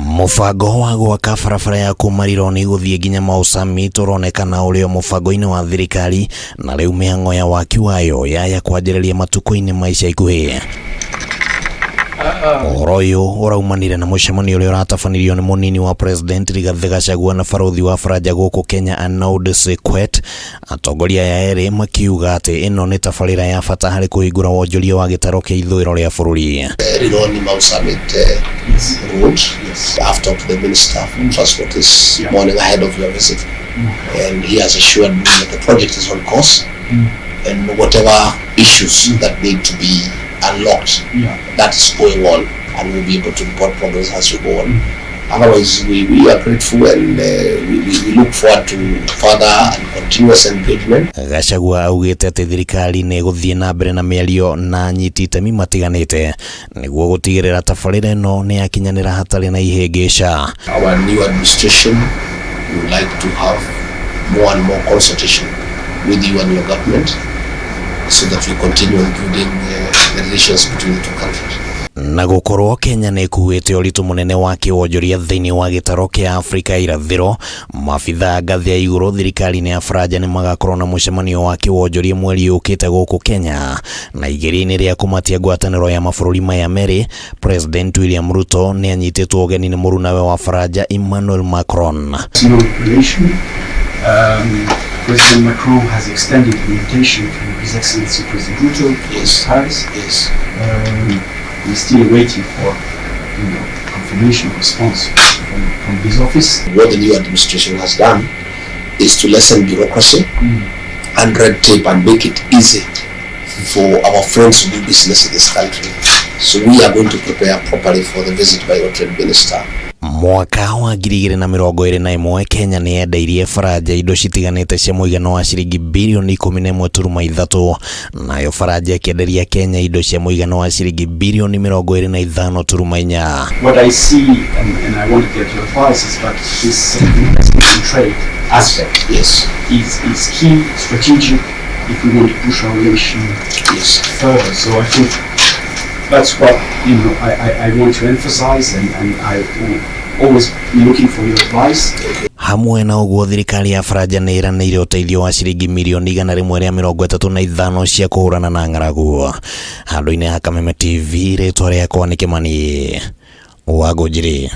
Mũbango wa gwaka barabara ya kuma Rironi gũthiĩ nginya Mau Summit ũronekana ũrĩ o mũbango-inĩ wa thirikari na rĩu mĩhang'o ya waki wayo yaya kwanjĩrĩria matukũ-inĩ ma ica ikuhĩ. Ũhoro ũyũ ũraumanire na mũcemanio ũrĩa ũratabanirio nĩ mũnini wa President Rigathĩ Gachagua na barũthi wa Faranja gũkũ Kenya Arnaud Sequet. Atongoria aya erĩ makiuga atĩ ĩno nĩ tabarĩra ya bata harĩ kũhingũra wonjoria wa gĩtaro kĩa ithũĩro rĩa bũrũri. Rironi Mau Summit Road. I've talked to the Minister for Transport this morning ahead of your visit, and he has assured me that the project is on course and whatever issues that need to be unlocked, that is going on, and we'll be able to report progress as we go on. Otherwise, we are grateful and we look forward to further and continuous engagement. Gachagua augĩte atĩ thirikari nĩ ĩgũthiĩ na mbere na mĩario na anyiti itemi matiganĩte nĩguo gũtigĩrĩra tabarĩra ĩno nĩ yakinyanĩra hatarĩ na ihĩngĩca. Our new administration would like to have more and more consultation with you and your government so that we continue on building the relations between the two countries. Na gũkorwo Kenya nĩ ĩkuĩte ũritũ mũnene wa kĩwonjoria thĩinĩ wa gĩtaro kĩa Afrika irathĩro, maabithaa ngathĩ ya igũrũ thirikari-inĩ ya Faranja nĩ magakorwo na mũcemanio wa kĩwonjoria mweri ũkĩte gũkũ Kenya. Na igeria-inĩ rĩa kũmatia ngwatanĩro ya mabũrũri maya merĩ, President William Ruto nĩ anyitĩtwo ũgeni nĩ mũrunawe wa Faranja Emmanuel Macron. Relation. President Macron has extended an invitation to His Excellency President Ruto to Paris. We're still waiting for confirmation response from his office. What the new administration has done is to lessen bureaucracy and red tape and make it easy for our friends to do business in this country. So we are going to prepare properly for the visit by your trade minister. Mwaka wa 2021 Kenya nĩ yendeirie Faranja indo citiganĩte cia mũigana wa ciringi birioni 11.3, nayo Faranja ĩkĩenderia Kenya indo cia mũigana wa ciringi birioni 25.4. What I see, and I want to get your advice, is that this investment and trade aspect is key, strategic, if we want to push our relation further. So I think that's what I want to emphasize, and I will always be looking for your advice. Hamwe na ũguo, thirikari ya Faranja nĩ ĩranĩire ũteithio wa ciringi mirioni 135 cia kũhũrana na ng'aragu. Handũ-inĩ ha Kameme TV, rĩtwa rĩakwa nĩ Kĩmani Wangũnjiri.